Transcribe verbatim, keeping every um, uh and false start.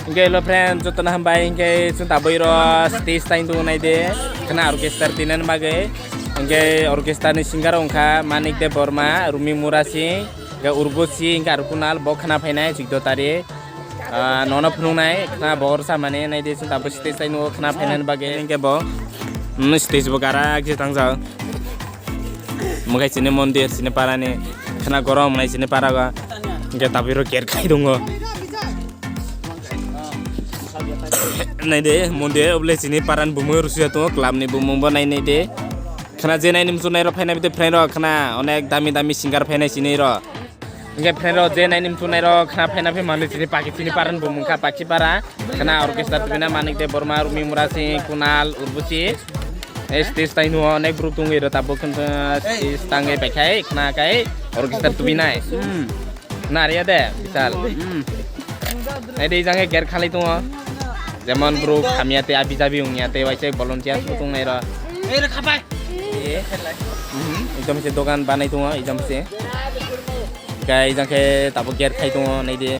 Hingke hello friend, jotono hambai. Hingke chwng taboi ro stage time tongo nai de. Khna orchestra tinan bagwi. Hingke orchestra ni singer wngkha Manik Deb Borma, Rumi Murasi, hingke Urbusi, hingke aro Kunal, bo khna phainai chikdo tari. Ah, nono phunuknai, khna bo orsa mani nai de, chwng taboi stage time o khna phainani bagwi. Hingke bo, mm, stage bo garak je tangjak. Mwkhai chini mondir, chini parani, khna gorom nai chini parago. Hingke taboi ro ker khai dongo. Nai de, mondir, oble chini paran bumung rusuya tongo, club ni bumung bo nai nai de. Khna je nai nim chunai ro phainai bide friend ro khna onek dami dami singer phainai chini ro. Hingke friend ro je nai nim chunai ro khna phaina phi manu chini paki chini paran bumung kha Pakchi para. Khna orchestra tubina Manik Deb Borma, Rumi Murasi, Kunal, Urbusi. Eh, stage tai nuo onek brouh tongwi ro tabuk khna stage tangwi paikhai khna kai orchestra tubinai. Hmm. Nariya de, bisal. Hmm. Nai de, ijang ke ger khalai tongo. Jemon brouh khamya te, abi jabi wngya te, waisa volunteer bo tongnai ro. Mhm, ijam se dogan banai tongo, ijam se. Kai ijang ke tabuk ger khai tongo, nai de.